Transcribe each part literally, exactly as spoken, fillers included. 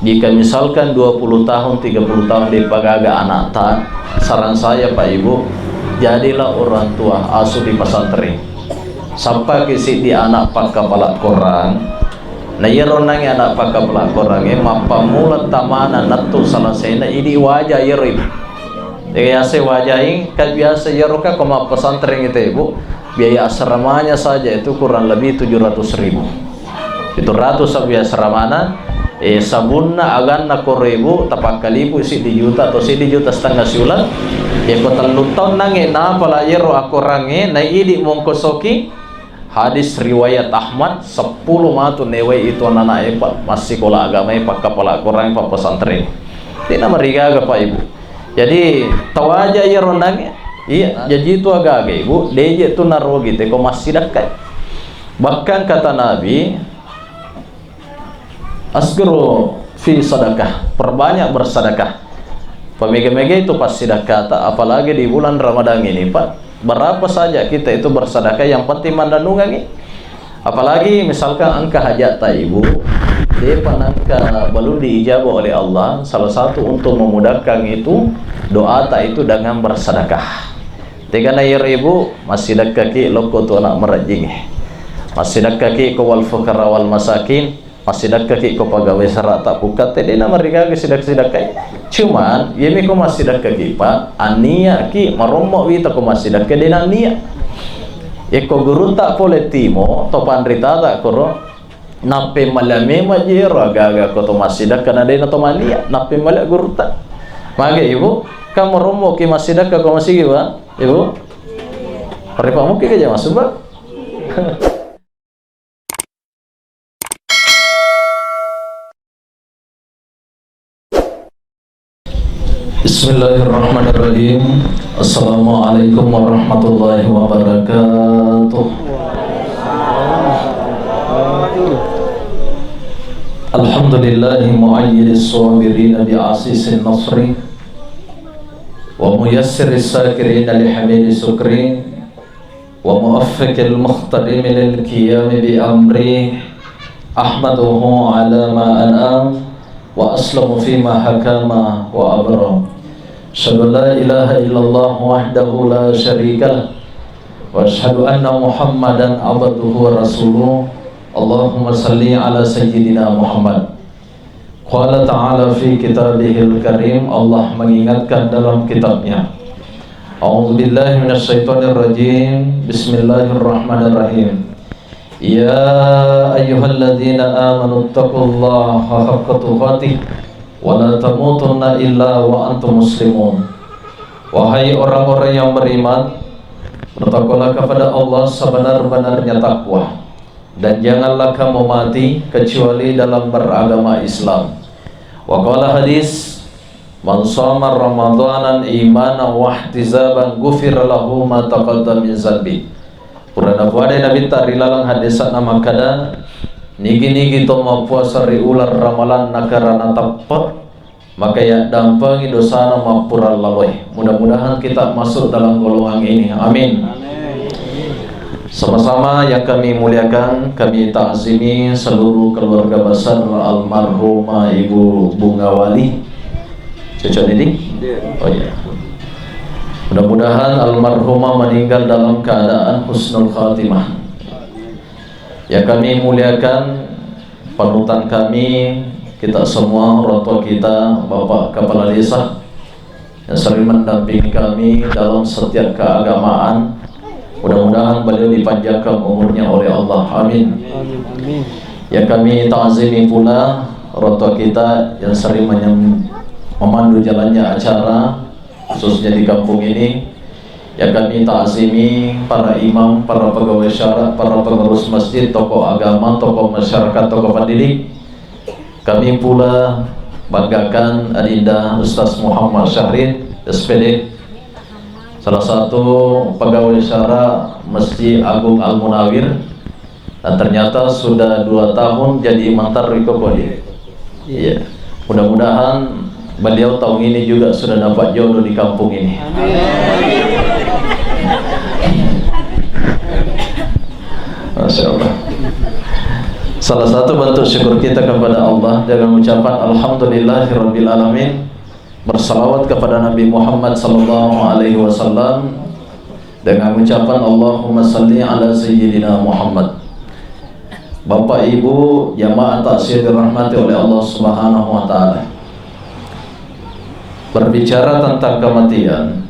Jika misalkan dua puluh tahun, tiga puluh tahun de'pa gaga anakta, saran saya, Pak, Ibu, jadilah orang tua asuh di pesantren. Sappaki siddi anak pakkapala Korang, na iyaro nangnge anak pakkapala Korangnge, mappammula tamana nattu salasaina, idi waja iyaro, Ibu. Tega yase wajaing, ka biasa iyaro ka ko mappesantren itu, Ibu, biaya asramanya saja itu kurang lebih tujuh ratus ribu. Pitu ratu sabbu asramana, eh, sabunna aganna koro, Ibu, tapakkalipu siddi juta atau siddi juta setengah siuleng. Yako tellu taung nangnge napala iyaro akorangnge, na idi mongkosoki hadis riwayat Ahmad, seppulo matu newai itu anak-anak epa massikola agama e pakkapala Korang pappesantren. De'na marigaga, Pak, Ibu. Jadi, tawaja iyaro nangnge. Iya, jaji tu agaga, Ibu, de'je tu narogi te ko massidakkai. Bahkan kata Nabi, "Asghiru fi sadaqah, perbanyak bersedekah." Pamega-mega itu passidakkata, apalagi di bulan Ramadan ini, Pak. Berapa saja kita itu bersedekah, yang penting mannennungengngi. Apalagi misalkan engka hajatta, Ibu, de'pa nengka belum diijabah oleh Allah, salah satu untuk memudahkan itu, doata itu dengan bersedekah. Tegana iyaro, Ibu, massidakkaki lokko tu anak marajjingnge. Massidakkaki ko wal fuqara wal masakin, massidakkaki ko pegawai sarata pukkatte, de'na marigaga sidakka-sidakkai. Cuman, iyami ko massidakkaki, Pak, anniyaki marommo wita ko massidakka de'na anniya. Yako gurutta pole timo, to panritata koro, nappemmala memang jero agaga ko to massidakka na de'na to manniya, nappemmala gurutta. Mage, Ibu, ka marommo ki massidakka ko masigi, Pak? Ibu? Repa muki ke jama suba? Bismillahirrahmanirrahim. Assalamualaikum warahmatullahi wabarakatuh. Alhamdulillahi muayyidis sabirina bi asisin nasri wa muyassiris sakirina li hamidi syukri wa muwaffiqil muqtadimi lil qiyami bi amri, ahmaduhu ala ma an'am wa aslamu fi ma hakama wa abram. Asyhadu an la ilaha illallah wahdahu la syarika lah, wa asyhadu anna Muhammadan abduhu wa rasuluh. Allahumma salli ala sayyidina Muhammad. Qala ta'ala fi kitabihil karim, Allah mengingatkan dalam kitabnya, A'udzubillahi minasyaitonirrajim. Bismillahirrahmanirrahim. Ya ayyuhalladzina amanu taqullaha haqqa tuqatih wa la tamutunna illa wa antum muslimun. Wahai orang-orang yang beriman, bertakwalah kepada Allah sebenar-benarnya takwa, dan janganlah kamu mati kecuali dalam beragama Islam. Wa qala hadis, "Man shoma Ramadanan imanan wahtisaban ghufira lahu ma taqaddama min zanbi." Purana puadai Nabitta ri laleng hadisna makkada, nigi-nigi to mappuasa ri uleng Ramalang nakarana teppe, maka yaddampengi dosana mappura laloe. Mudah-mudahan kita masuk dalam golongan ini. Amin. Amin. Sama-sama yang kami muliakan, kami takzimi seluruh keluarga besar almarhumah Ibu Bunga Wali. Cocok, Didi? Iya. Oh, iya. Mudah-mudahan almarhumah meninggal dalam keadaan husnul khatimah. Yang kami muliakan, panutan kami, kita semua, orang tua kita, Bapak Kepala Desa, yang sering mendampingi kami dalam setiap keagamaan. Mudah-mudahan beliau dipanjangkan umurnya oleh Allah. Amin. Amin, amin. Yang kami takzimi pula orang tua kita yang sering menyem-, memandu jalannya acara, khususnya di kampung ini. Yang kami takzimi para imam, para pegawai syara, para pengurus masjid, tokoh agama, tokoh masyarakat, tokoh pendidik. Kami pula banggakan Adinda Ustaz Muhammad Syahrin, S P D, salah satu pegawai syara Masjid Agung Al Munawir, dan ternyata sudah dua tahun jadi imam tarwih koko di. Iya. Mudah-mudahan beliau tahun ini juga sudah dapat jodoh di kampung ini. Amin. Masya Allah. Salah satu bentuk syukur kita kepada Allah dengan ucapan alhamdulillahirabbil alamin, bersalawat kepada Nabi Muhammad sallallahu alaihi wasallam dengan ucapan Allahumma salli ala sayyidina Muhammad. Bapak Ibu jamaah takziah dirahmati oleh Allah Subhanahu wa taala. Berbicara tentang kematian,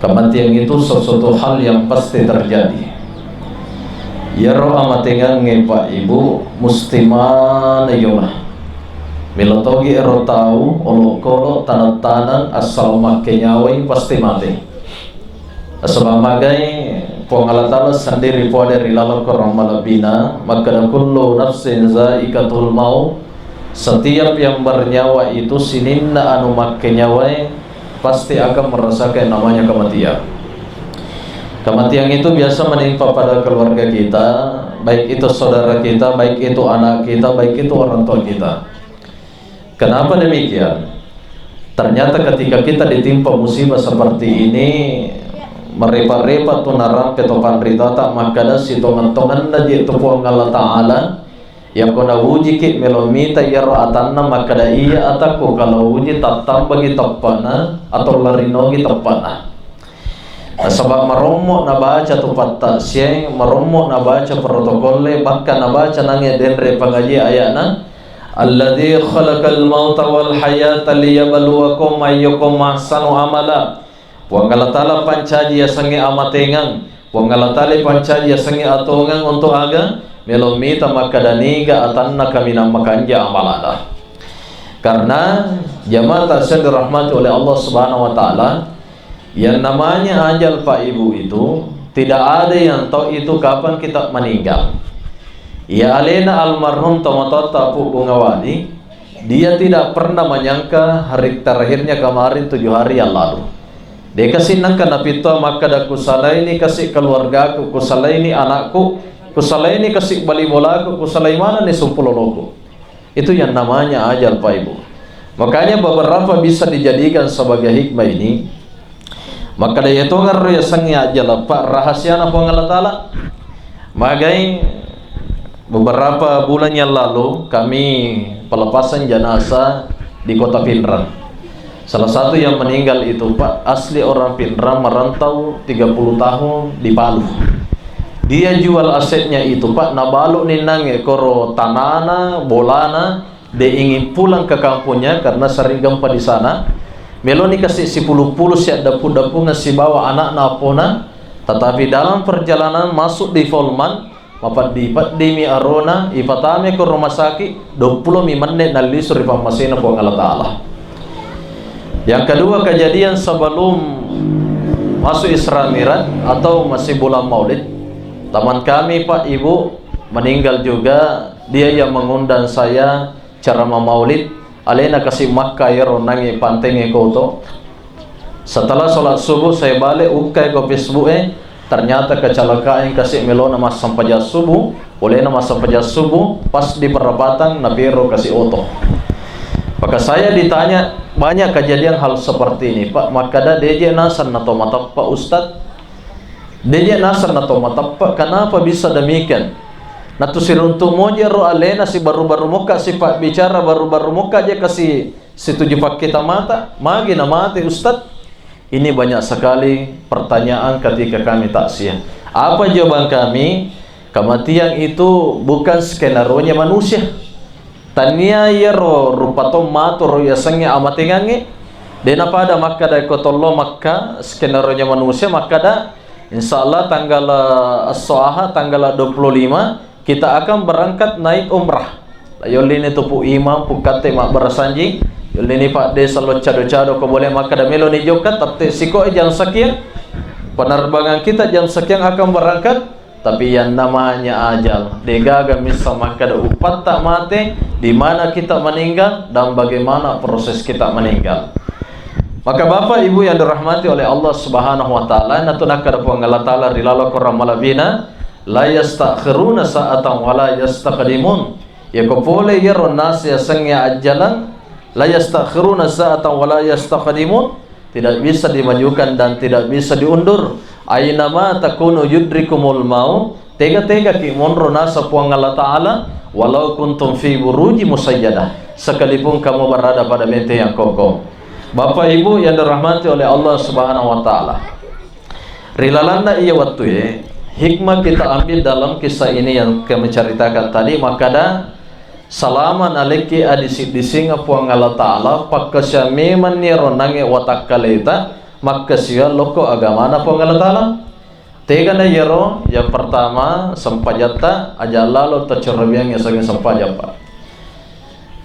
kematian itu sesuatu hal yang pasti terjadi. Iyaro amatengangnge, Pak, Ibu, musti maneng yola. Melo togi ero tau olokolo taneng-taneng asal makkenyawai pasti mate. Nasaba magai Puang Allah Ta'ala sendiri pole ri laleng Korang malebbina makkeda, "Kullu nafsin zaikatul maut." Setiap yang bernyawa itu sininna anu makkenyawai pasti akan merasakan yang namanya kematian. Kematian itu biasa menimpa pada keluarga kita, baik itu saudara kita, baik itu anak kita, baik itu orang tua kita. Kenapa demikian? Ternyata ketika kita ditimpa musibah seperti ini, merepa-repa tu narampe to panritata makkeda sitongeng-tongenna je tu Puang Allah Ta'ala, yakko naujiki melo mita iyaro atanna makkeda, "Iya atakku, kalau uji tattambangi teppana atau larinogi teppana." Nasaba marommo nabaca tu pattaksiang, marommo nabaca protokolle, bahkan nabaca nange denre pangaji ayana, "Alladzi khalaqal mauta wal hayata liyabluwakum ayyukum ahsanu amala." Puang Allah Ta'ala pancaji yasengnge amatengang, Puang Allah Ta'ala pancaji yasengnge atongeng untuk aga? Melo mita makkeda niga atanna kaminang makanja amalada. Karena jamaah takziah dirahmati oleh Allah Subhanahu wa Ta'ala, yang namanya ajal, Pak Ibu, itu tidak ada yang tahu itu kapan kita meninggal. Ya, alena almarhum tomatoatta Pu Bungawali, dia tidak pernah menyangka hari terakhirnya kemarin tujuh hari yang lalu. De kasi nengka napitto makkeda, "Kusalaini kasi keluargaku, kusalaini anakku, kusalaini kasi bali bolaku, kusalai manenni sumpuloloku." Itu yang namanya ajal, Pak Ibu. Makanya beberapa bisa dijadikan sebagai hikmah ini. Makkeda, "Iya tongeng ro yasengnge ajal, Pak, rahasiana Puang Allah Ta'ala." Magai beberapa bulan yang lalu kami pelepasan jenazah di Kota Pinrang. Salah satu yang meninggal itu, Pak, asli orang Pinrang, merantau tiga puluh tahun di Palu. Dia jual asetnya itu, Pak, nabalu ninangnge koro tanana, bolana, de ingin pulang ke kampungnya karena sering gempa di sana. Meloni kasi sipulu-pulu siaddappu-dappungeng sibawa anakna appona, tetapi dalam perjalanan masuk di Polman, mapeddi-peddimi arona, ipatame ke rumah sakit, duappulo mi menne nallisu ri pammasena Puang Allah Ta'ala. Yang kedua, kejadian sebelum masuk Isra Mi'raj atau masih bulan Maulid, teman kami, Pak, Ibu, meninggal juga. Dia yang mengundang saya ceramah Maulid, alena kasi Makka ero nangi pantengnge koto. Setelah sholat subuh, saya balik, ukkai ko Facebook e, ternyata kecelakaan kasi melona massempajang subuh, olena massempajang subuh, pas di perapatan, napero kasi oto. Maka saya ditanya, banyak kejadian hal seperti ini, Pak, makkeda, "Deje naseng nato mateppa, Ustaz." Deje naseng nato mateppa, kenapa bisa demikian? Natu siruntu moje ro alena, si baru-baru mokka, si pabbicara baru-baru mokka je kasi situju pakkita mata, magi namate, Ustaz? Ini banyak sekali pertanyaan ketika kami takziah. Apa jawaban kami? Kematian itu bukan skenario-nya manusia. Tania iyaro rupa to matu ro yasengnge amatengangnge. De napada makkeda ko tollo Makka skenario-nya manusia makkeda, "Insya Allah tanggal esso aha, tanggal dua puluh lima, kita akan berangkat naik umrah." Yollini tu Pu Imam, Pu Katte mabbarasanji, yollini Pak Desa lo cado-cado ko boleh makkeda meloni jokka, tette siko e jam sekian. Penerbangan kita jam sekian akan berangkat, tapi yang namanya ajal, degaga missa makkeda upatta mate, di mana kita meninggal, dan bagaimana proses kita meninggal. Maka Bapak Ibu yang dirahmati oleh Allah Subhanahu wa Ta'ala, natu nakkeda Puang Allah Ta'ala ri laleng Korang malebina, "La yastakhiruna sa'atan wa la yastaqdimun." Yako pole iyaro nase yasengnge ajjalang, "La yastakhiruna sa'atan wa la yastaqdimun," tidak bisa dimajukan dan tidak bisa diundur. "Ainama takunu yudrikumul maut," Tega-tega ki monro naseng Puang Allah Ta'ala, "Walau kuntum fi buruji musayyadah," sekalipun kamu berada pada benteng yang kokoh. Bapak Ibu yang dirahmati oleh Allah Subhanahu wa Ta'ala, ri lalanna iya wettue, hikmah kita ambil dalam kisah ini yang kami ceritakan tadi, makkada, salama nalekki adisi-disingeng Puang Allah Ta'ala, pakkasiwiang memanni ro nange watakkaleta, makkasiwiang lokko agamana Puang Allah Ta'ala. Tegana iyaro, yang pertama, sempajatta, aja lalo tacerrewiang yasengnge sempajang, Pak.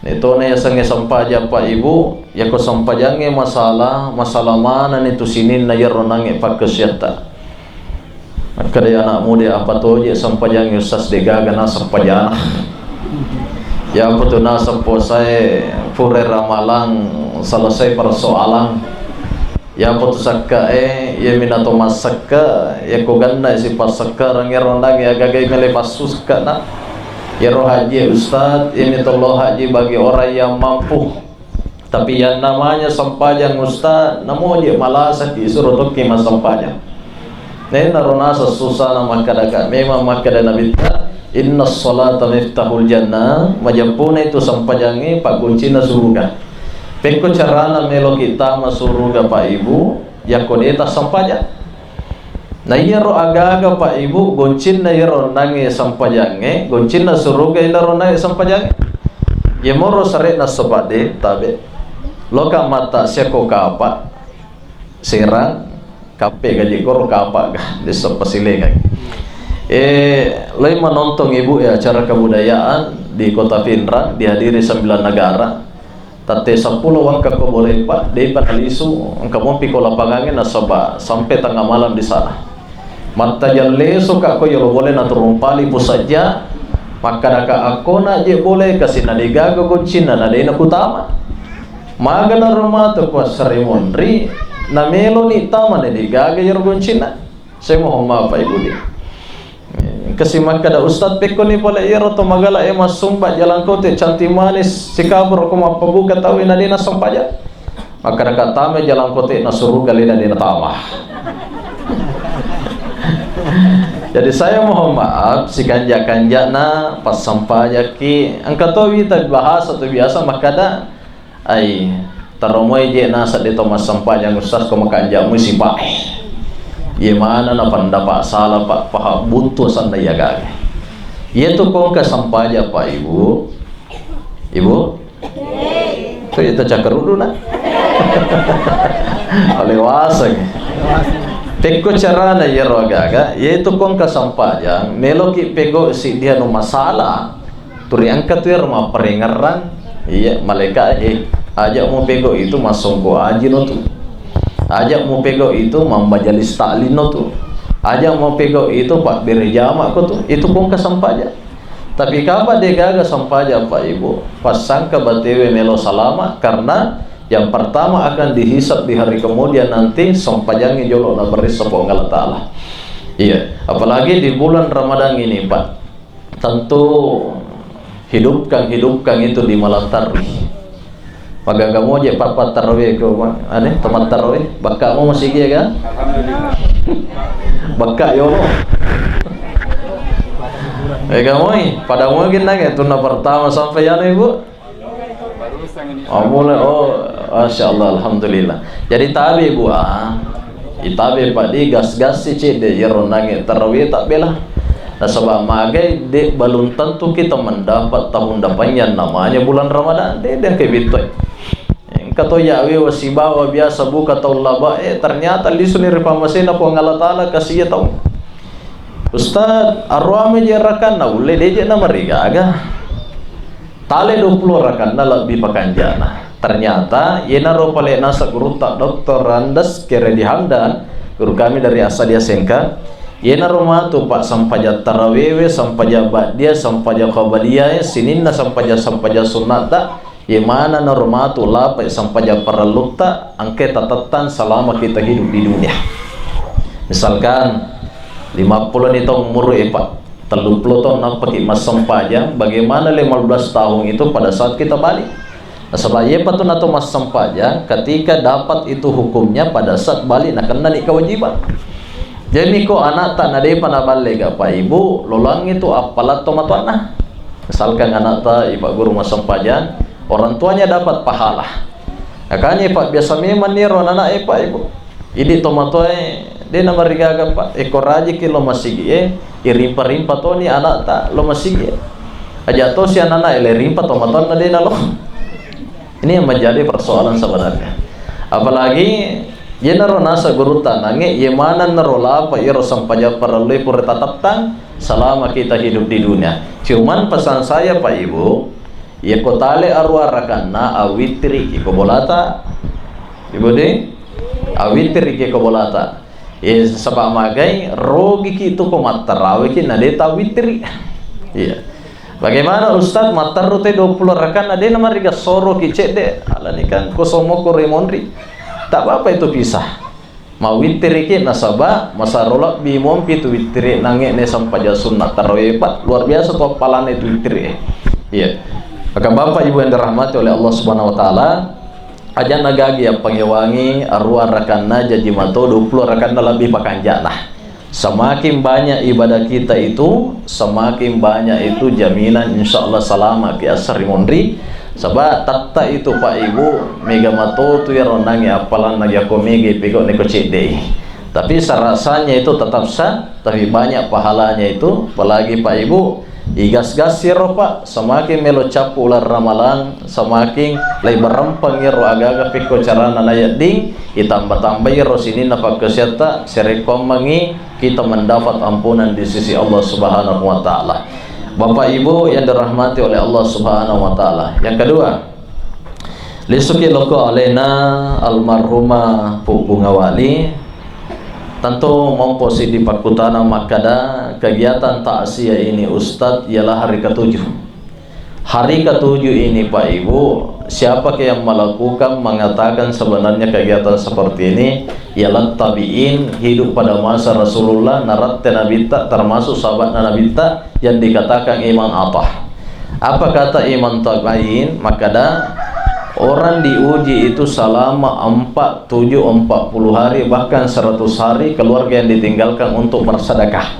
Netona yasengnge sempajang, Pak Ibu, yako sempajangnge masalah, masalah manani tu sininna iyaro nange pakkasiatta. Makkeda anak muda, "Apa toje sempajangnge, Ustaz, degaga na sempajana?" Yapa tu naseng puasae, pura ramalang, selesai persoalan. Yapa tu sakka e, iyami nato massekka, yako ganna sipassekkareng ero nange agaga mele passusekka na. Iyaro haji, Ustaz, ini tollo haji bagi orang yang mampu. Tapi yang namanya sempajang, Ustaz, namoje malasaki suruh tokki massempajang. Nenaro naseng susana makkadaka, memang makkada Nabitta, "Inna sholata miftahul jannah," majeppuna itu sempajangnge pagguncinna suruga. Pekko carana meloki tama suruga, Pak Ibu, yakko de tassempajang. Na iyaro agaga, Pak Ibu, goncinna iyaro nange sempajangnge, goncinna suruga inaro nange sempajangnge. Yemoro sare'na sebade tabe. Loka mata siako kapa, serang, kape gaji koro kapa ga, desa pasilenga. Eh, loi manontong Ibu ya acara kebudayaan di Kota Pinrang, dihadiri sembilan negara. Tette seppulo wangka ko bolepa, depa nalisu, engka mompi ko lapangangnge nasaba sampai tengah malam di sana. Mattajang lesoka ko yolo bole naturung pali pusajja, makkadaka, "Akkona je bole, kasi na degaga goncinna na de nakutama." Magana ro matu ko assare monri, nameloni tama na degaga yero goncinna. Saya mohon maaf, Pak Ibu, di. Kasi makkada, "Ustaz, pekkoni pole iyaro to magala e massumba jalangkote cantik manis, sikabur ko mappabuka tau na de nassempajang." Makkada, "Katama jalangkote na suruga lena de natama." Jadi saya mohon maaf, sikanja-kanjana passampajaki. Engka to wita bahasa tu biasa makkada, "Ai, taromoi je naseng de to massempajang, Ustaz, ko makanja mui sipa e." Iye mana na pendapat salah, Pak, paha buttu sanna iya gaga. Iye tu kongka sempajang, Pak, Ibu. Ibu? Ko iya tacakkaruddu na. Oleh waseng. Pekko carana iyaro agaga, iye tu kongka sempajang, meloki pego siddi anu masalah. Turi engka tu ero mapparengerrang, iya, malaika, eh, aja mu pego itu massongko aji no tu. Aja mu pego itu mammajalis taklim no tu. Aja mu pego itu pabbere jama ko tu. Itu kongka sempajang. Tapi kapa degaga sempajang, Pak Ibu? Passangka batewe melo salama, karena yang pertama akan dihisab di hari kemudian nanti sempajangnge jolo nabarissa Puang Allah Ta'ala. Iya, apalagi di bulan Ramadan ini, Pak. Tentu hidupkan, hidupkan itu di malam tarwih. Magaga moje papa tarawih ko, ane, teman tarawih. Bakka mo masigi ya kan? Alhamdulillah. Bakka yo. Eh, kamoi, pada mungkin nang itu na pertama sampai ya, Ibu. Oh, mulai. Oh, masya Allah, alhamdulillah. Jadi tabe, Bu, ah. Itabe padi gas-gas si cedde iyaro nange tarawih tak bela. Nasaba magai de belum tentu kita mendapat tahun depan yang namanya bulan Ramadan. De, de ke bitoi. Engka to yawe wasibawa biasa buka tahun laba, eh, ternyata lisuni ri pamasena Puang Allah Ta'ala kasi iya tau. Ustaz, aruame je rakanna ulle de je na marigaga. Tale dua puluh rakanna lebbi pakanjana. Ternyata, yenaro pale naseng gurutta Doktor Randes Keredi Hamdan, guru kami dari Asadia Sengka, yenaro matu, Pak, sempajang tarawewe, sempajang ba'dia, sempajang qabliyah, sininna sempajang-sempajang sunnatta, ye mana naro matu lapai sempajang parellutta, engke tatettang selama kita hidup di dunia. Misalkan, lima puluh ni taung umur e, Pak. Telluppulo taung nappaki massempajang, bagaimana lima belas tahun itu pada saat kita balik? Nasaba iye patu nato massempajang, ketika dapat itu hukumnya pada saat balik nakennani kewajiban. Jadi ko anakta na depa naballe ga, Pak Ibu, lolangngi tu appalang tomatoanna. Misalkan anakta ipagguru massempajang, orang tuanya dapat pahala. Makanya, Pak, biasa memang niro anak e, Pak Ibu. Idi tomatoae de namarigaga, Pak. Eko rajiki lo masigi e, irimpa-rimpa toni anakta lo masigi e. Aja tosi anak e le rimpa tomatoanna de nalo. Ini yang menjadi persoalan sebenarnya. Apalagi, yenaro nasa gurutta nange, ye maneng naro lapa iyaro sempajang parellui pura tatattang selama kita hidup di dunia. Cuman pesan saya, Pak Ibu, yeko tale aruwa rakanna, awittiriki ko bolata. Ibu de, awittiriki ko bolata. Ye, saba magai, rogiki tu ko mattarawiki na de tawittiri. Iya. Bagaimana Ustaz, matteru te dua puluh rakaat na de namariga soroki cedde? Alani kan ko somoko rimonri. Tak apa-apa itu pisah. Mawittiriki nasaba masaro lebbi mompi tu wittiri nange ne sempajang sunna tarawih, Pak. Luar biasa tu appalanna itu wittiri. Iya. Maka Bapak Ibu yang dirahmati oleh Allah Subhanahu wa taala, aja nagagi yappangewangi aruwa rakanna jaji mato dua puluh rakanna lebbi pakanjana. Semakin banyak ibadah kita itu, semakin banyak itu jaminan insya Allah salama ki asari monri. Saba tatta itu, Pak Ibu, mega mato tu yaro nange appalanna jako mega pego neko cedde. Tapi sarasanya itu tetap sah, tapi banyak pahalanya itu, apalagi Pak Ibu, igas-gas ro, Pak, semakin melo cappu ular ramalang, semakin lai berempeng ro agaga pekko carana nayadding, itambah-tambahi ro sininna pakkasiatta, serekkoammengi kita mendapat ampunan di sisi Allah Subhanahu wa taala. Bapak Ibu yang dirahmati oleh Allah Subhanahu wa taala. Yang kedua, lisuki loko alena almarhumah Pu Bungawali. Tentu mompo siddi pakkutana makkada, kegiatan takziah ini Ustadz ialah hari ketujuh. Hari ketujuh ini, Pak Ibu, siapakah yang melakukan, mengatakan sebenarnya kegiatan seperti ini ialah tabi'in hidup pada masa Rasulullah, naratte Nabitta, termasuk sahabatna Nabitta yang dikatakan Imam Atah. Apa kata Imam Tabi'in? Makkada, orang diuji itu selama empat, tujuh, empat puluh hari, bahkan seratus hari keluarga yang ditinggalkan untuk bersedekah.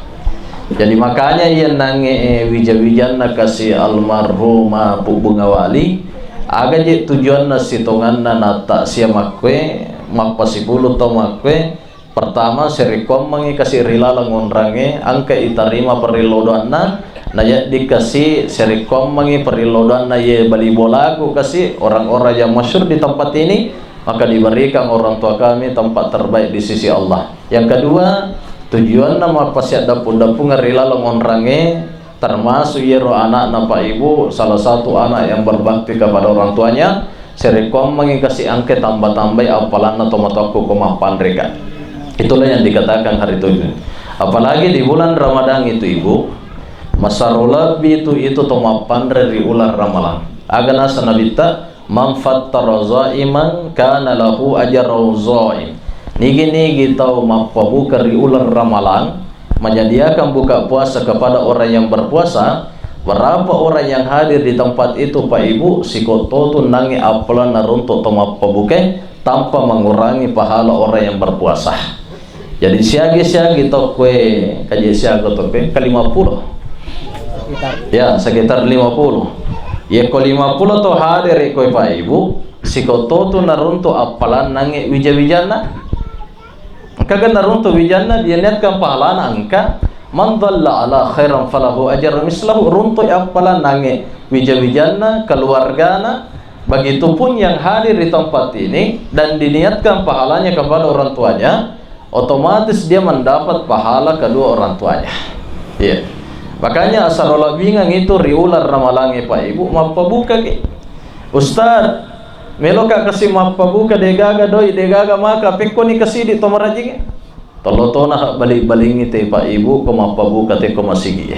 Jadi makanya iya nange, eh, wija-wijanna kasi almarhumah Pu Bungawali, aga je tujuanna sitonganna natta sia makkue, mappasipulu tau makkue, pertama, serekkoammengi kasi ri laleng onrange, engka itarima parillodoanna, nayadding kasi serekkoammengi parillodoanna ye bali bolaku kasi orang-orang yang masyhur di tempat ini, maka diberikan orang tua kami tempat terbaik di sisi Allah. Yang kedua, tujuanna mappasiaddappung-dappungeng ri laleng onrange, termasuk yero anakna Pak Ibu, salah satu anak yang berbakti kepada orang tuanya, serekkoammengi kasi engka tambah-tambai appalanna tomatoakku ko mappanreka. Itulah yang dikatakan hari tujuh. Apalagi di bulan Ramadan itu, Ibu, masaro lebbi itu, itu to mappanre ri uleng Ramalang. Aga nasa Nabitta, "Man fattara zaiman kana lahu ajrau zaim." Nigi-nigi tau mappabuka ri uleng Ramalang, menyediakan buka puasa kepada orang yang berpuasa, berapa orang yang hadir di tempat itu, Pak Ibu, sikotto tu nangi appalanna runtuk to mappabuka tanpa mengurangi pahala orang yang berpuasa. Jadi siagi-siagi tokkoe, kaje siaga tokkoe, ke lima puluh. Ya, sekitar lima puluh. Ye ko lima puluh to hadir koe, Pak Ibu, sikotto tu naruntuk appalanna nge wija-wijanna. Engkaga naruntuk wijanna, dia niatkan pahalana engka. "Man dhalla ala khairan falahu ajrun mislahu." Runtuk appalanna nge wija-wijanna, keluargana, begitupun yang hadir di tempat ini dan diniatkan pahalanya kepada orang tuanya, otomatis dia mendapat pahala kedua orang tuanya. Iya. Makanya asaro labbingeng itu ri uleng Ramalangnge, Pak Ibu, mappabukaki. "Ustaz, meloka kasi mappabuka, degaga doi, degaga maka, pekkoni kasidi to marajingnge." Tollo tona ha bali-balingngi te, Pak Ibu, ko mappabuka te ko masigie.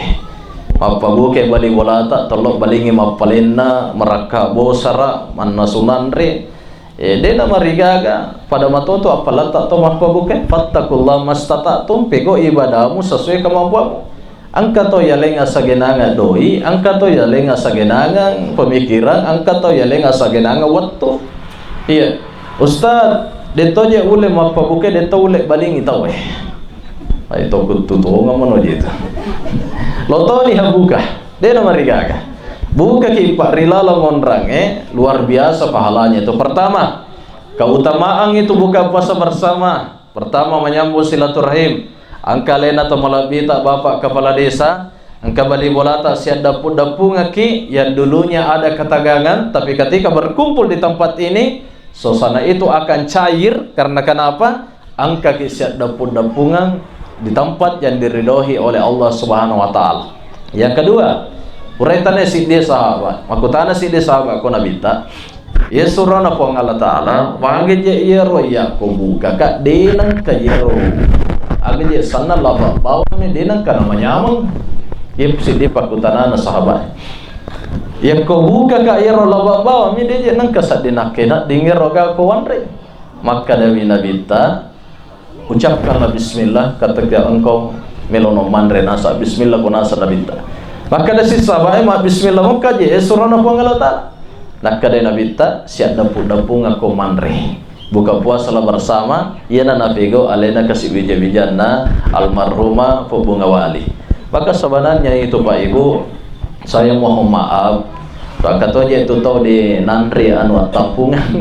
Mappabuka bali bolata, tollo balingngi mappalenna, marakka bosara, mannasu nanre. Eh, de namarigaga, pada matoto appalatta to mappabuka. Fattakullah mastata'tum, pego ibadamu sesuai kemampuanmu. Engka to yaleng asagenangeng doi, engka to yaleng asagenangeng pemikiran, engka to yaleng asagenangeng wettu. Iya, Ustaz, de to je ulle mappabuka, de to ulle balingi tau e. Ai, tokuttu tongeng mano je tu. Lotoni ha buka. De' namarigaga. Bukaki, Pak, ri laleng onrangnge, luar biasa pahalanya itu. Pertama, keutamaan itu buka puasa bersama. Pertama, menyambung silaturahim. Engka alena to malabbita Bapak Kepala Desa, engka bali bolata siaddappu-dappungekki yang dulunya ada ketegangan, tapi ketika berkumpul di tempat ini, suasana itu akan cair. Karena kenapa? Engkaki siaddappu-dappungang di tempat yang diridhoi oleh Allah Subhanahu wa Ta'ala. Yang kedua, urai tane siddi sahabat, makkutana siddi sahabat ko Nabitta, iya surona Puang Allah Ta'ala, magi je iyaro yakko bukaka de' nengka iyaro, aga je sanna laba bawang de' nengka namanyameng. Iya siddi pakkutanana sahabat. Yakko bukaka iyaro laba bawang mi de' je nengka saddi nakke nadding iyaro aga ko wanre. Makkadami Nabitta, ucapkanlah bismillah ketika engkau melono manre, nasa bismillah ko nasa Nabitta. Makkada si sahabat e, ma bismillah mokka je, eh, surona Puang Allah Ta'ala. Nakkada Nabitta, siaddappu-dappungakko manre. Buka puasalah bersama, iyana napegau alena kasi wija-wijanna almarhumah Pu Bunga Wali. Maka sebenarnya itu, Pak Ibu, saya mohon maaf, Pak, katoje tu tau di nanri anu attampungan.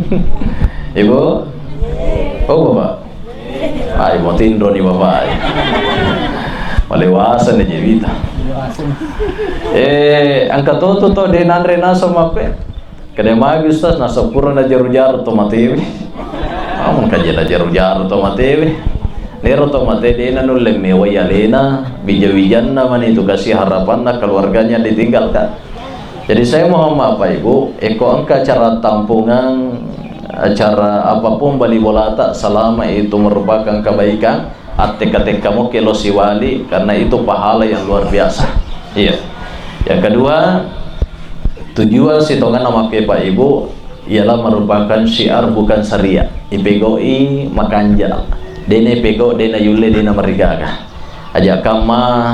Ibu? Oh, Bapak? Ai, mau tinro ni Bapak ai. Malewasa ni jewita. Eh, engka to tu tau di nanri nasa mappe. Kada magi, Ustaz, nasa pura najaru-jaru to matewe. Amang kaje najaru-jaru to matewe. Nero to mate de' nanulle mewai alena, wija-wijanna mani tu kasi harapanna keluarganya ditinggalkan. Jadi saya mohon maaf, Pak Ibu, eko engka acara tampungan, acara apapun bali bolata, selama itu merupakan kebaikan, attekka-tekka mokke lo siwali, karena itu pahala yang luar biasa. Iya. Yang kedua, tujuan sitongenna makke, Pak Ibu, ialah merupakan syiar bukan syariat. Ipegau'i makanja. De'na ipegau, de'na yulle, de'na marigaga. Aja kamma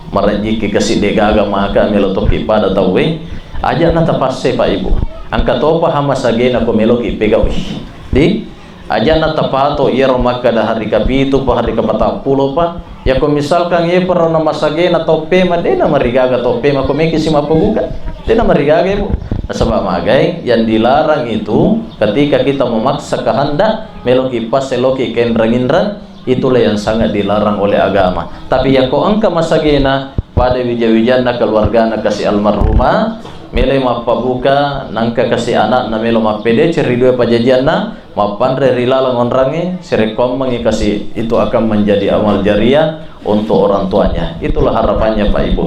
marejjiki kasi de'gaga maka melo tokki pada tauwe. Aja na tapasse, Pak Ibu. Engka topa hamasagena ko meloki pegau'i. Di Aja'na tapato iyaro makkada hari kapitu pa, hari kapatappulo pa. Yako misalkan iyaparo namasagena tau pema, de'na marigaga tau pema ko meki si mappabuka. De'na marigaga, Ibu. Nasaba magai yang dilarang itu ketika kita memaksa kehendak, meloki passe, loki kenrang-inrang, itulah yang sangat dilarang oleh agama. Tapi yako engka masagena, pada wija-wijanna keluargana kasi almarhumah, melo mappabuka, nangka kasi anakna melo mappedeceng ri dua pajajianna, mappanre ri laleng onrangnge, sirekkoammengngi kasi, itu akan menjadi amal jariah untuk orang tuanya. Itulah harapannya, Pak Ibu.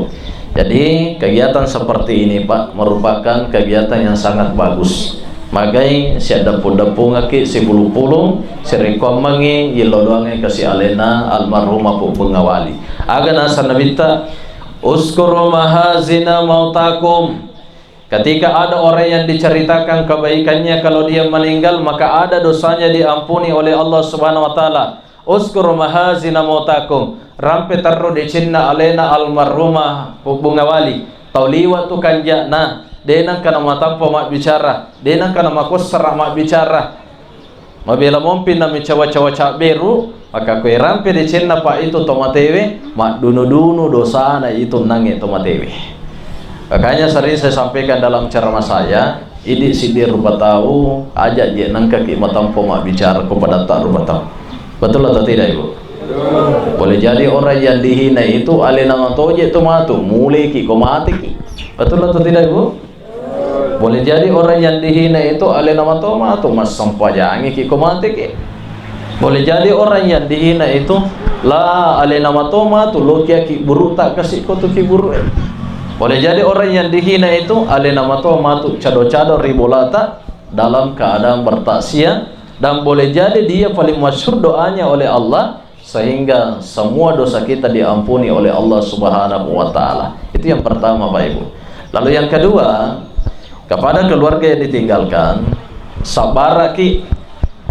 Jadi, kegiatan seperti ini, Pak, merupakan kegiatan yang sangat bagus. Magai siaddappung-dappungekki, sipulung-pulung, sirekkoammengngi, yillo doangnge kasi alena almarhumah Pu Bengawali. Aga nasa Nabitta, "Uskuru mahazina mautakum." Ketika ada orang yang diceritakan kebaikannya, kalau dia meninggal, maka ada dosanya diampuni oleh Allah Subhanahu wa Ta'ala. "Uskuru mahazina mautakum." Rampe terro decenna alena almarhumah Pu Bengawali. Tau liwa tu kanja'na, de nengka namatampa mabbicara, de nengka namakossara mabbicara. Mabela mompi namicawa-cawa cabberu, maka kue rampe decenna pa itu tomatewe, maddunu-dunu dosana itu nangnge tomatewe. Makanya sering saya sampaikan dalam ceramah saya, idi siddi rupa tau, aja je nengkaki matampa mabbicara ko padatta rupa tau. Betul atau tidak, Ibu? Boleh jadi orang yang dihina itu alena matoje tu matu, muleki ko mateki. Betul atau tidak, Ibu? Boleh jadi orang yang dihina itu alena mato matu, massempajangiki ko mateki. Boleh jadi orang yang dihina itu la alena mato matu, lokiaki buruta kasi ko tu ki buru. Boleh jadi orang yang dihina itu alena mato matu cado-cado ri bolata dalam keadaan bertaksiat, dan boleh jadi dia paling masyhur doanya oleh Allah, sehingga semua dosa kita diampuni oleh Allah Subhanahu wa Ta'ala. Itu yang pertama, Pak Ibu. Lalu yang kedua, kepada keluarga yang ditinggalkan, sabaraki,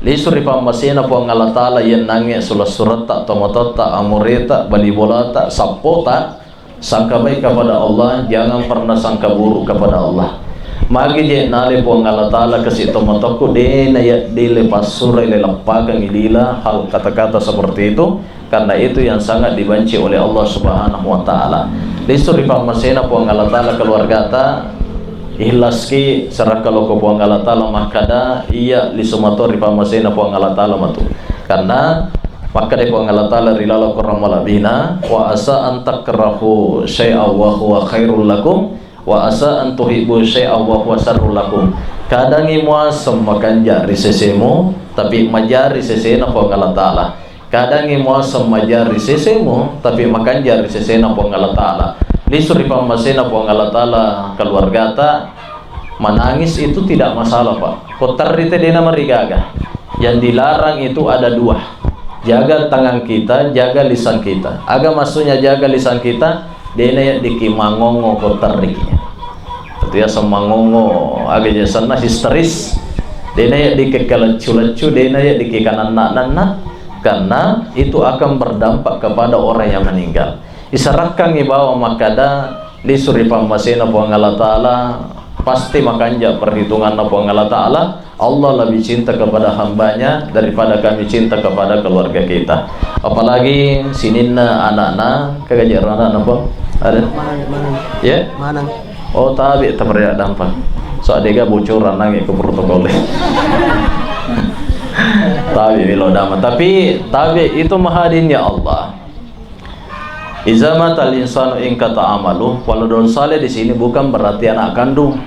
lisu ri pammasena Puang Allah Ta'ala, yang nangnge sulat-suratta, tomatotta, amureta, bali bolata, sappota, sangka baik kepada Allah, jangan pernah sangka buruk kepada Allah. Magi je nale Puang Allah Ta'ala kasi tomatoku, de na ya dile passura ile leppakang ilila hal kata-kata seperti itu, Karena itu yang sangat dibenci oleh Allah Subhanahu wa Ta'ala. Lisu ri pammasena Puang Allah Ta'ala keluargata, ihlaski serakka lao ko Puang Allah Ta'ala makkada, iya lisu mato ri pammasena Puang Allah Ta'ala matu. Karena makkada Puang Allah Ta'ala ri laleng Quran malebbina, "Wa asa an takrahu syai'an wa huwa khairul lakum, wa asa an tuhibbu syai'an wa huwa syarrul lakum." Kadangngi muaseng makanja ri sesemu, tapi maja ri sesena Puang Allah Ta'ala. Kadangngi muaseng maja ri sesemu, tapi makanja ri sesena Puang Allah Ta'ala. Lisu ri pammasena Puang Allah Ta'ala keluargata, menangis itu tidak masalah, Pak. Ko terri te dena marigaga. Yang dilarang itu ada dua. Jaga tangan kita, jaga lisan kita. Aga maksudnya jaga lisan kita? Dena yaddiki mangongo ko terriki. Itu ya mangongo, aga jasanna histeris. Dena yaddiki kaleccu-leccu, dena yaddiki kananna-nanna. Karena itu akan berdampak kepada orang yang meninggal. Isarakkangngi bawang makkada, lisu ri pammasena Puang Allah Ta'ala, pasti makanja perhitunganna Puang Allah Ta'ala. Allah lebih cinta kepada hambanya daripada kami cinta kepada keluarga kita. Apalagi sininna anakna, kagaji ero anakna, Puang? Ada? Manang, manang. Ya? Manang. Oh, tabe' taperya dampa. So, adega bocoran nange ke protokol. Tabe' melo dama. Tapi tabe' itu mahadinnya Allah. Iza matal insanu ingkata amalu, walau don saleh di sini bukan berarti anak kandung.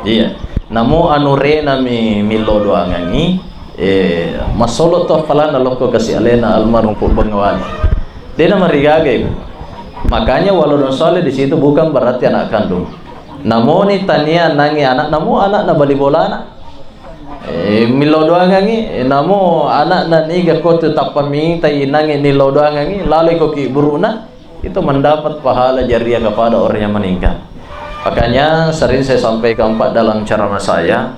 Iya. Namo anurena mi millo doangangi, eh, masolo to apalana lokko kasi alena almarhum Pu Bengawali. Dena marigaga itu. Makanya walau don saleh di situ bukan berarti anak kandung. Namoni tania nangi anak, namo anak na bali bolana. Eh, millau doangangngi, eh, namo anakna niga ko tu tappa mitai nange nillau doangangngi, laloi ko ki buruna, itu mendapat pahala jariah kepada orang yang meninggal. Makanya sering saya sampaikan, Pak, dalam ceramah saya,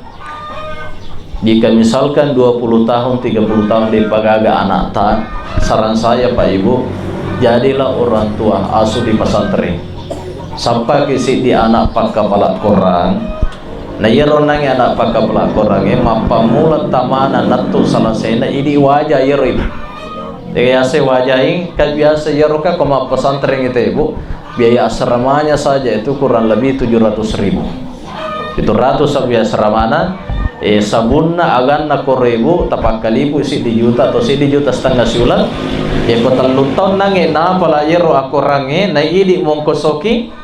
jika misalkan dua puluh tahun, tiga puluh tahun dipagaga anakta, saran saya, Pak, Ibu, jadilah orang tua asuh di pesantren. Sappaki siddi anak pakkapala Korang, Na iyaro onnangnge ana' pakkapala Korangnge, mappammula tamana nattu salasena idi waja iyaro ibu. Tega yaseng wajaing, ka biasa iyaro ka ko mappesantreng itu, Ibu, biaya asramanya saja itu kurang lebih tujuh ratus ribu. Pitu ratus sa biaya asramana, eh, sabunna aganna koro, Ibu, tapakkalipu siddi juta atau siddi juta setengah siuleng. Yako tellu taun nangnge napala iyaro akorangnge, na idi mongkosoki,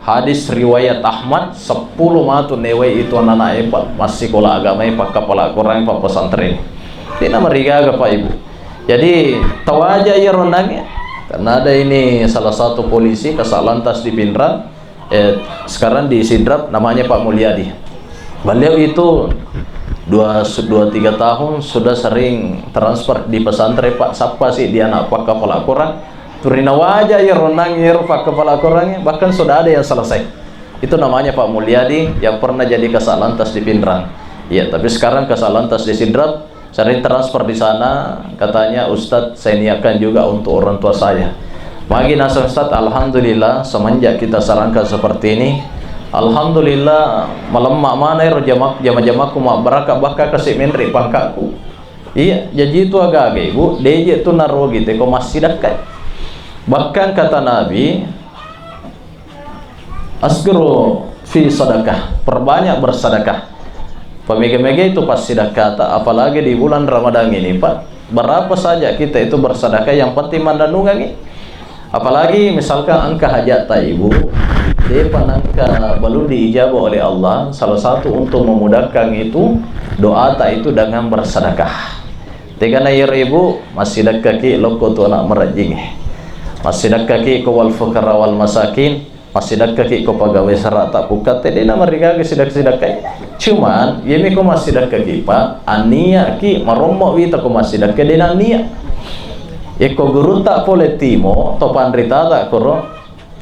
Hadis riwayat Ahmad, seppulo matu newai itu anana' e, Pak, massikola agama e, pakkapala Korang, pappesantreng. Dena marigaga, Pak, Ibu. Jadi, tawaja iyaro onnangnge, karena ada ini salah satu polisi Kasat Lantas di Pinrang, eh, sekarang di Sidrap, namanya Pak Mulyadi. Beliau itu dua, dua tiga tahun sudah sering transfer di pesantren, Pak, sappa siddi ana' pakkapala Korang. Turina waja iyaro onnang iyaro pakkapala Korangnge, bahkan sudah ada yang selesai. Itu namanya Pak Mulyadi yang pernah jadi Kasat Lantas di Pinrang. Iya, tapi sekarang Kasat Lantas di Sidrap, sering transfer di sana. Katanya, "Ustadz, saya niatkan juga untuk orang tua saya." Magi naseng, Ustadz, alhamdulillah, semenjak kita sarankan seperti ini, alhamdulillah, malemma mana ero jama-, jama-jamaku mabbarakka-bakka kasi menre' pangkakku. Iya, jaji itu aga-aga, Ibu, deje tu narogi te ko massidakkai. Bahkan kata Nabi, "Asghiru fi sadaqah," perbanyak bersedekah. Pemega-mega itu passidakkata, apalagi di bulan Ramadan ini, Pak. Berapa saja kita itu bersedekah, yang penting mannennungangi. Apalagi misalkan engka hajatta, Ibu, depa nengka belum diijabah oleh Allah, salah satu untuk memudahkan itu doata itu dengan bersedekah. Tegana iyaro, Ibu, massidakkaki lokko tu ana' marejjingnge. Massidakkaki ko wal fuqara wal masakin, massidakkaki ko pegawai sarata pukkatte, dena marigaga sidakka-sidakkai. Cuman, iyami ko massidakkaki, Pak, anniaki marommo wita ko massidakka dena annia. Yekko gurutta pole timo, to panritata koro,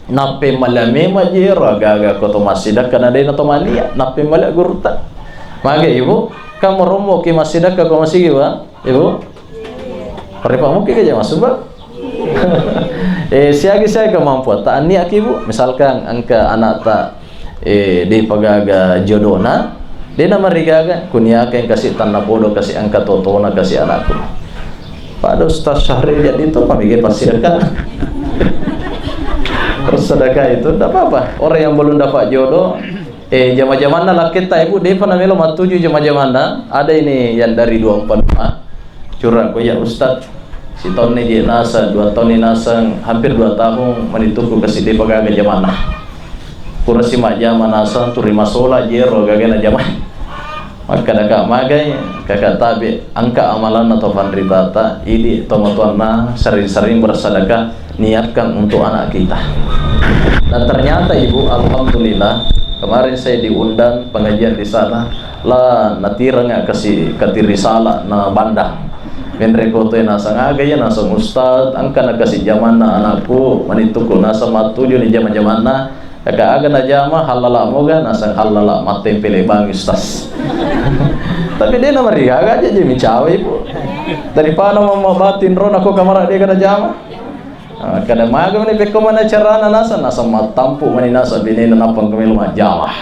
nappemmalea memang jero aga-aga ko to massidakka na dena to mania, nappemmalea gurutta. Mage, Ibu, kan marommo ki massidakka ko masigi, Pak? Ibu? Pare pa muki ka jama suba? Eh, siagi-siagi kemampuan. Ta anniaki, Bu. Misalkan engka anakta, eh, dipagaga jodona, dena marigaga, kuniaka yang kasi tanna podo, kasi engka totona, kasi anakku. Pada Ustaz Syahril jadi itu pamige passidekka. Terus sedekah itu, tidak apa-apa. Orang yang belum dapat jodoh, eh, jama-jamanna lakketta, Ibu, depa namelo mattuju jama-jamanna. Ada ini yang dari dua empat lima. Curang ko, "Ya Ustaz, sitaunni je naseng, dua taunni naseng, hampir dua tahun manitukku kasi depa gaga jamanna. Purasi majjama naseng, turi masola jero gaga na jama." Makkadaka, "Magai, kaka tabe, engka amalanna to panritata, idi tomatoanna sering-sering bersedekah, niatkan untuk anak kita." Dan ternyata, Ibu, alhamdulillah, kemarin saya diundang pengajian di sana, la natiranga kasi kati risala na bandang. Menre koto nasang aga ya, nasang ustaz, engka na kasi jamanna anakku, manitukku nasang mattuju ni jama-jamanna, Kaka aga najama, hallala moga, nasang hallala mattempele bangi ustaz. Tapi de namarigaga aja je micawa, Ibu. Daripada mamma batin ro nako kamara de kada jama. Ah, kada maga mani pekko mana carana nasang, nasang mattampu mani nasang binena napang kemelo majama.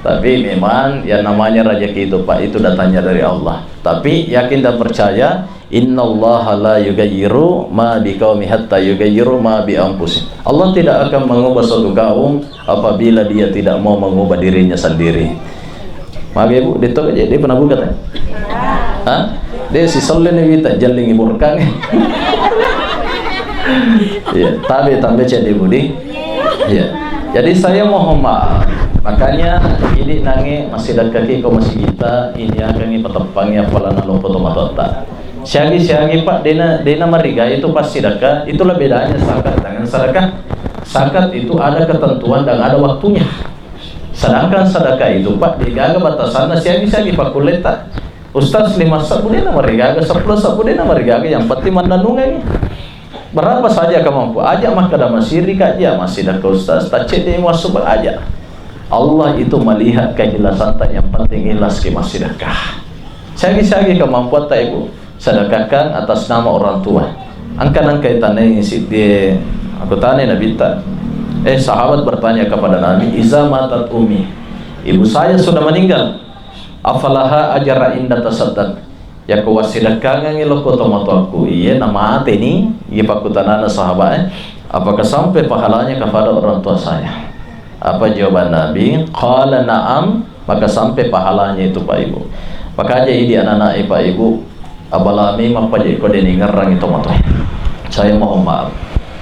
Tapi memang yang namanya rezeki itu, Pak, itu datangnya dari Allah. Tapi yakin dan percaya, "Innallaha la yughayyiru ma biqaumin hatta yughayyiru ma bi anfusihim." Allah tidak akan mengubah suatu kaum apabila dia tidak mau mengubah dirinya sendiri. Mage, Bu, de to je, de pernah buka ta? Hah? De si salleni wita jallingi burkang. Iya, tabe tambe cedde budi. Iya. Jadi saya mohon maaf. Makanya ini nange masih dekat ko masih kita ini akan pateppangi apalana lompo tomatotta. Siagi-siagi, Pak, dena, dena mariga itu pasti deka. Itulah bedanya zakat dengan sedekah. Zakat itu ada ketentuan dan ada waktunya. Sedangkan sedekah itu, Pak, degaga batasanna siagi-siagi pakkulletta. Ustaz, lima sebbu dena marigaga, sepuluh sebbu dena marigaga, yang penting mannennungengi. Berapa saja kemampuan, aja makkada masiri kaji, masih deka Ustaz, tacedde masuk aja. Allah itu melihat keikhlasanna, yang penting ikhlas ki massidekka. Siagi-siagi kemampuatta, Ibu, sedekahkan atas nama orang tua. Engka nengka itanai siddi, aku tanya Nabitta, eh, sahabat bertanya kepada Nabi, "Iza matat ummi, ibu saya sudah meninggal, afalaha ajra inda tasaddaq?" Yako wassidekkangengngi lokko tomatoakku iye namateni, iye pakkutanana sahabat e, "Apakah sampai pahalanya kepada orang tua saya?" Apa jawaban Nabi? Qala na'am, maka sampai pahalanya itu, Pak Ibu. Maka aja idi anak-anak e, Pak Ibu, abala memang paje ko deni ngerrangi tomatoa. Saya mohon maaf.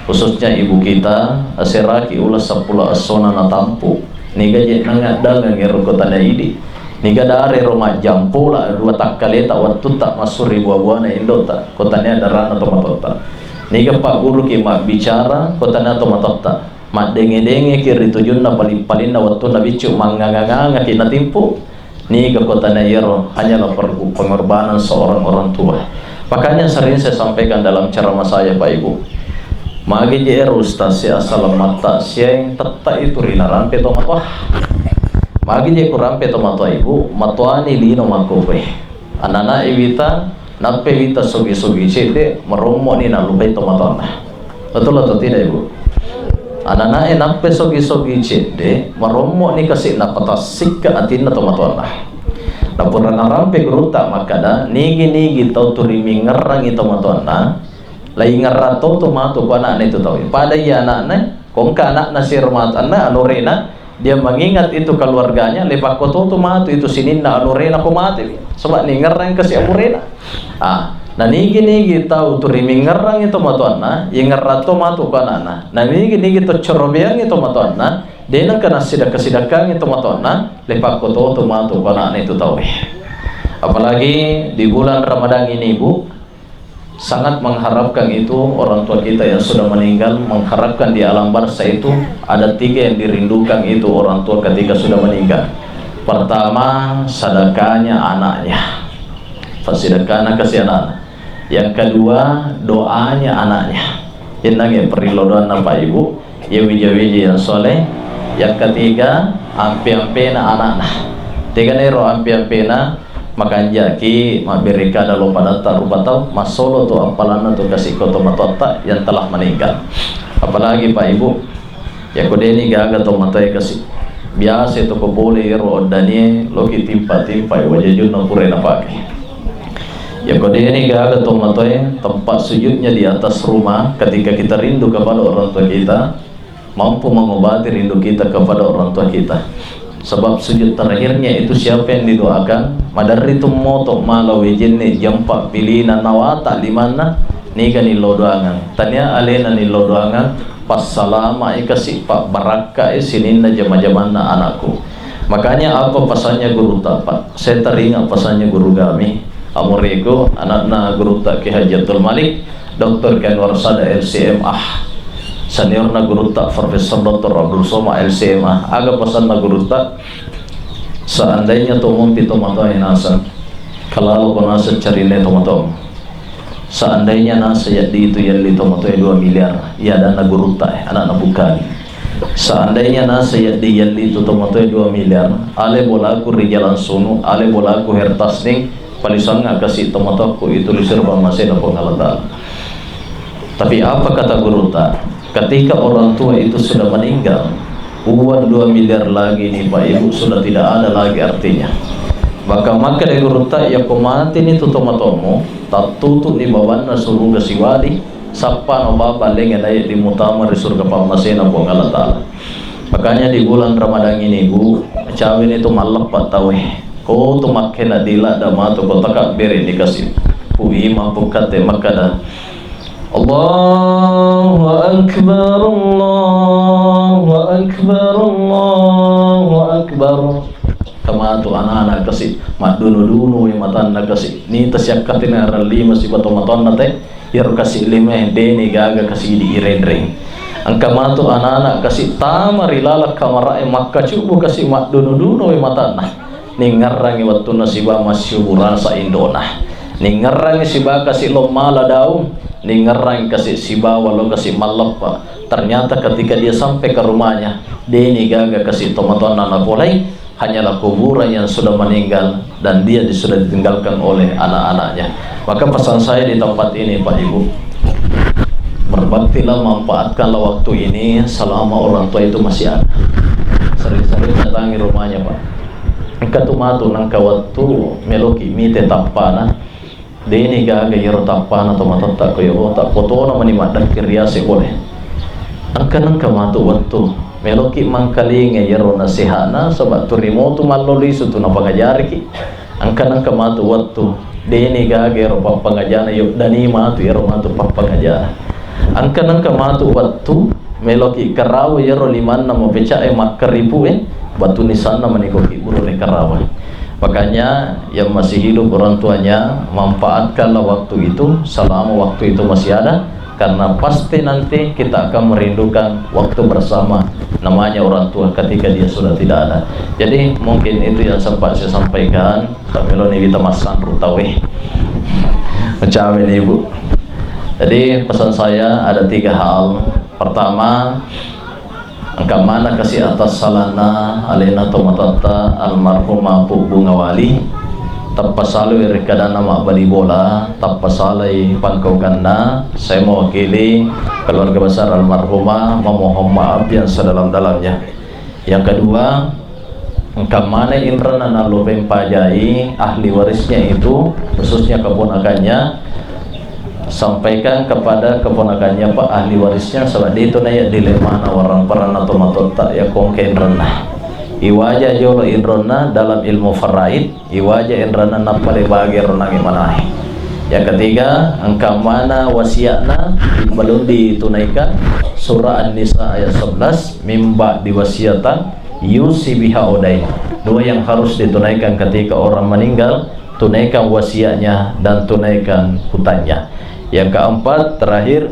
Khususnya ibu kita, aseraki ulas seppulo essona natampu. Niga je nangaddangengi ro kotana idi. Niga dare ro majjampola dua takkaleta wattutta massuri bua-buana indota, kotania darana tomatotta. Niga pagguruki mabbicara, kotania tomatotta. Maddenge-dengeki ri tujunna paling-palinna wettunna biccu manganga-ngangaki natimpu. Niga kotana iyaro hanyalah per-, pengorbanan seorang orang tua. Makanya sering saya sampaikan dalam ceramah saya, Pak Ibu. Magi je ero ustaz si asal matta siaing tetta itu rina rampe to matoa. Magi je ku rampe to matoa, Ibu, matoani lino makkope. Anana iwita Nappai wita sogi-sogi cedde, marommo'ni nallupai tomatoanna. Betul atau tidak, Ibu? Anana'e nappai sogi-sogi cedde, marommo'ni kasi napatassikka atinna tomatoanna. Napura narampe gurutta makkada, nigi-nigi tau turi mingerrangi tomatoanna, laingerra to tu matu ko ana'na itu tau. Pada iya ana'na, ko engka ana'na siro matu, anna anurena, Dia mengingat itu keluarganya, le pakkototo matu itu sininna anurena ko mate. Saba ningerrang kasi amurena. Ah, na nigi-nigi tau turi mingerrang itu matoanna, ingerrang to matu ko ana'na. Na nigi-nigi to corobeang itu matoanna, de nengka nassidakka-sidakkangi to matoanna, le pakkototo matu ko ana'na itu tau. Apalagi di bulan Ramadan ini, Bu, sangat mengharapkan itu orang tua kita yang sudah meninggal, mengharapkan di alam barzah itu ada tiga yang dirindukan itu orang tua ketika sudah meninggal. Pertama, sedekahnya anaknya. Pasidekahna kasi anakna. Yang kedua, doanya anaknya. Innangnge perillo doanna Pak Ibu. Iya wija-wiji yang soleh. Yang ketiga, ampe-ampena anakna. Tegana ero ampe-ampena, makanjaki mabbere kada lo padatta rupa tau, massolo tu appalanna tu kasi ko tomatoatta yang telah meninggal. Apalagi Pak Ibu, yako deni gaga tomatoe kasi. Biasa tu ko pole ero oddanie, loki timpa-timpa wajajunna pura napake. Yako deni gaga tomatoe tempat sujudnya di atas rumah, ketika kita rindu kepada orang tua kita, mampu mengobati rindu kita kepada orang tua kita. Sebab sujud terakhirnya itu siapa yang didoakan? Maderri tu moto mala wejenne jampa pilina nawata limanna, niga nillo doangang. Tania alena nillo doangang, passalama i kasi, pabbarakka i sininna jama-jamanna anakku. Makanya apa pesannya guru ta, Pak? Saya teringat pesannya guru kami, amureko, anakna guru ta Ki Haji Abdul Malik, Doktor Ken Warsada, L C M A. Seniorna gurutta Profesor Doktor Abdul Somad, L C M A. Aga pesanna gurutta? Seandainya to mompi tomatoa e naseng, kalalo ko naseng carine tomatoa. Seandainya naseng yaddi itu yalli tomatoa e dua miliar, iya adanna gurutta e, anakna bukkani. Seandainya naseng yaddi yalli itu tomatoa e dua miliar, ale bolaku ri Jalan Sunu, ale bolaku Hertasning, palisangnga kasi tomatoakku itu lisir pammasena Puang Allah Ta'ala. Tapi apa kata gurutta? Ketika orang tua itu sudah meninggal, uang dua miliar lagi ini, Pak Ibu, sudah tidak ada lagi artinya. Bahkan makkeda gurutta, yako mati ni tu tomatomu, tattutu ni bawanna suruga siwali, sappa no baba lengnge naik di mutama ri surga pammasena Puang Allah Ta'ala. Makanya di bulan Ramadan ini, Bu, cawe ni tu malleppa tawe. Ko tu makkena di ladda matu ko takabbere ni kasi. Pu imam pu kate makkeda, "Allahu Akbar, Allahu Akbar, Allahu Akbar." Kamatu anak-anak kasi, maddunu-dunu we matanna kasi. Ni tasiakkatina rallima sibato matonna te. Iyaro kasi lima deni gaga kasi di irenreng. Engka matu anak-anak kasi tama ri laleng kamara e makkacubu kasi maddunu-dunu we matanna. Ningerrangi wettunna siba massiubu rasa indona. Ningerrangi siba kasi lo mala daung. Ningerrangi kasi sibawa lo kasi malleppa. Ternyata ketika dia sampai ke rumahnya, deni gaga kasi tomatoanna napolei, hanyalah kuburan yang sudah meninggal dan dia sudah ditinggalkan oleh anak-anaknya. Maka pesan saya di tempat ini, Pak Ibu, berbaktilah, manfaatkanlah waktu ini selama orang tua itu masih ada. Sering-sering datangi rumahnya, Pak. Engka tu matu nengka wettu meloki mite tappana. Deni gaga iyaro tappana tomatoatta ko yobota, potona mani maddakki riase pole. Engka nengka matu wettu meloki mangkalinga iyaro nasehana, saba tu rimotu mallo lisu tu napangajariki. Engka nengka matu wettu deni gaga iyaro pappangajana, yo dani matu iyaro matu pappangajana. Engka nengka matu wettu meloki karawa iyaro limanna mapeca'e makkaripue, batu nisanna manikoki buru ri karawa. Makanya yang masih hidup orang tuanya, manfaatkanlah waktu itu selama waktu itu masih ada, karena pasti nanti kita akan merindukan waktu bersama namanya orang tua ketika dia sudah tidak ada. Jadi mungkin itu yang sempat saya sampaikan. Tapi lo ni kita masang rutawe. Macam ini, Bu. Jadi pesan saya ada tiga hal. Pertama, engka mana kasi atas salana alena tomatoatta almarhumah Pu Bunga Wali. Tappa salui ri kadanna mabbali bola, tappa salai pangkaukanna, saya mewakili keluarga besar almarhumah memohon maaf yang sedalam-dalamnya. Yang kedua, engka mana inrana nallo pempajai ahli warisnya itu, khususnya keponakannya, sampaikan kepada keponakannya, Pak, ahli warisnya, saba de tu naya dilemana warang peranna tomatoatta ya kongke inrana. Iwaja jolo inrona dalam ilmu faraid, iwaja inrana nappa le bage ronangi manae. Yang ketiga, engka mana wasiatna balum ditunaikan, surah An-Nisa ayat sebelas, mimba diwasiatan, yusi biha odain. Dua yang harus ditunaikan ketika orang meninggal, tunaikan wasiatnya dan tunaikan hutangnya. Yang keempat, terakhir,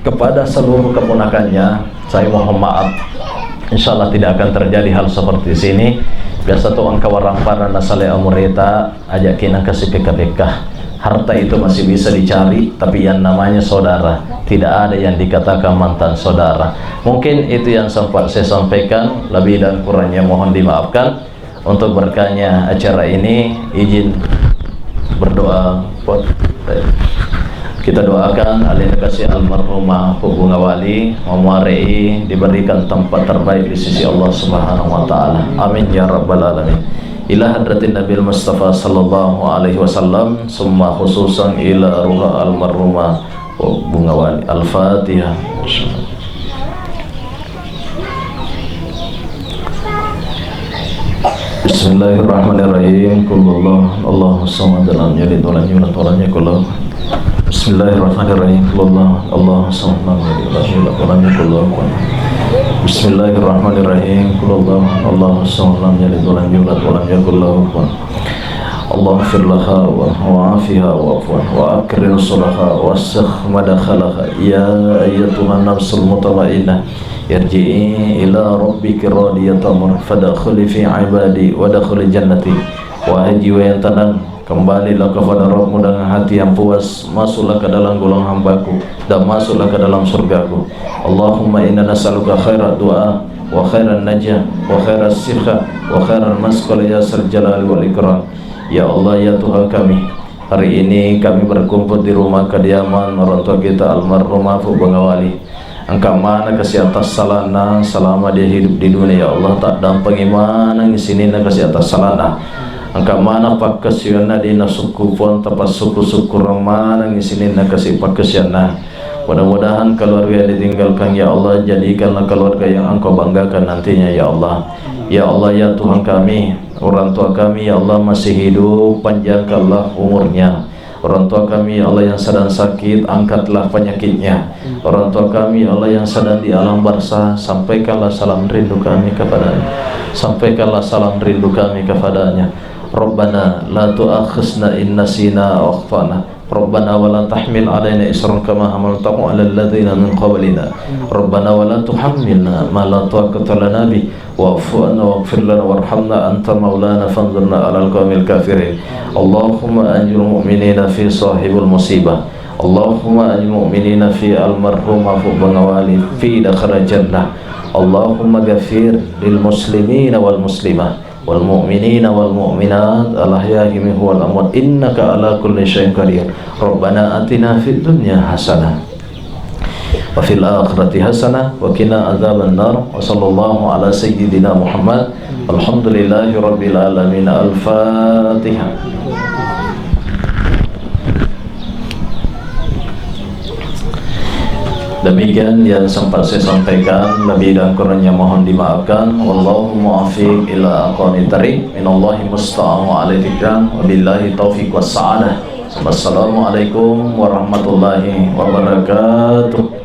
kepada seluruh keponakannya, saya mohon maaf. Insya Allah tidak akan terjadi hal seperti sini. Biasa tu engka warang parana sale amureta, ajak kinang kasih peka-peka. Harta itu masih bisa dicari, tapi yang namanya saudara, tidak ada yang dikatakan mantan saudara. Mungkin itu yang sempat saya sampaikan, lebih dan kurangnya mohon dimaafkan. Untuk berkahnya acara ini, izin berdoa. Kita doakan alena kasih almarhumah Pu Bunga Wali, mamuarei diberikan tempat terbaik di sisi Allah Subhanahu wa Ta'ala. Amin ya Rabbal Alamin. ila hadratin Nabil Mustafa sallallahu alaihi wasallam, summa khususan ila ruha almarhumah Bunga Wali. Al-Fatihah. Bismillahirrahmanirrahim. Qul huwallahu ahad, Allahu samad, lam yalid walam yulad walam yakul lahu. Bismillahirrahmanirrahim. Qul huwallahu ahad, Allahu samad, lam yalid walam yulad walam yakul lahu kufuwan ahad. Bismillahirrahmanirrahim. Qul huwallahu ahad, Allahu samad, lam yalid walam yulad walam yakul lahu kufuwan ahad. Allahumma ighfir laha wa, wa afiha wa afu anha wa akrim nuzulahu wa wassi' madkhalaha. Ya ayyatuhan nafsul mutmainnah, irji'i ila rabbiki radiyatan mardiyah, fadkhuli fi ibadi wadkhuli jannati. Wahai jiwa yang tenang, kembalilah kepada Rabbmu dengan hati yang puas, masuklah ke dalam golongan hambaku, dan masuklah ke dalam surgaku. Allahumma inna nas'aluka khairat du'a, wa khairan najah, wa khairas sikha, wa khairal masqala ya sal jalali wal ikram. Ya Allah, ya Tuhan kami, hari ini kami berkumpul di rumah kediaman orang tua kita almarhumah Fu Bangawali. Engka maneng kasi atassalanna selama dia hidup di dunia, ya Allah, taddampengi maneng sininna kasi atassalanna. Engka maneng pakkasiwianna dé' nasukku Puang, tapassukku-sukkureng maneng sininna kasi pakkasiwianna. Mudah-mudahan keluarga yang ditinggalkan, ya Allah, jadikanlah keluarga yang Engkau banggakan nantinya, ya Allah. Ya Allah, ya Tuhan kami, orang tua kami, ya Allah, masih hidup, panjangkanlah umurnya. Orang tua kami, ya Allah, yang sedang sakit, angkatlah penyakitnya. Orang tua kami, ya Allah, yang sedang di alam barzah, sampaikanlah salam rindu kami kepadanya. Sampaikanlah salam rindu kami kepadanya. Rabbana la tu'akhizna in nasina aw akhtana. Rabbana wa la tahmil alaina isran kama hamaltahu alal ladzina min qablina. Rabbana wa la tuhammilna ma la taqata lana bih. Wa'fu anna waghfir lana warhamna anta maulana fansurna alal qaumil kafirin. Allahumma anjil mu'minina fi sahibul musibah. Allahumma anjil mu'minina fi almarhumah Fu Bangawali fi dakhala jannah. Allahumma ghafir lil muslimina wal muslimah wal mu'minina wal mu'minat al ahya'i minhum wal amwat innaka ala kulli syai'in qadir. Rabbana atina fid dunya hasanah wa fil akhirati hasanah wa qina adzaban nar. Wa sallallahu ala sayyidina Muhammad. Alhamdulillahi rabbil alamin. Al-Fatihah. Demikian yang sempat saya sampaikan, lebih dan kurangnya mohon dimaafkan. Wallahu muwaffiq ila aqwamit thariq. Minallahi musta'an wa alaihi tiklan. Wabillahi taufiq wassa'adah. Wassalamualaikum warahmatullahi wabarakatuh.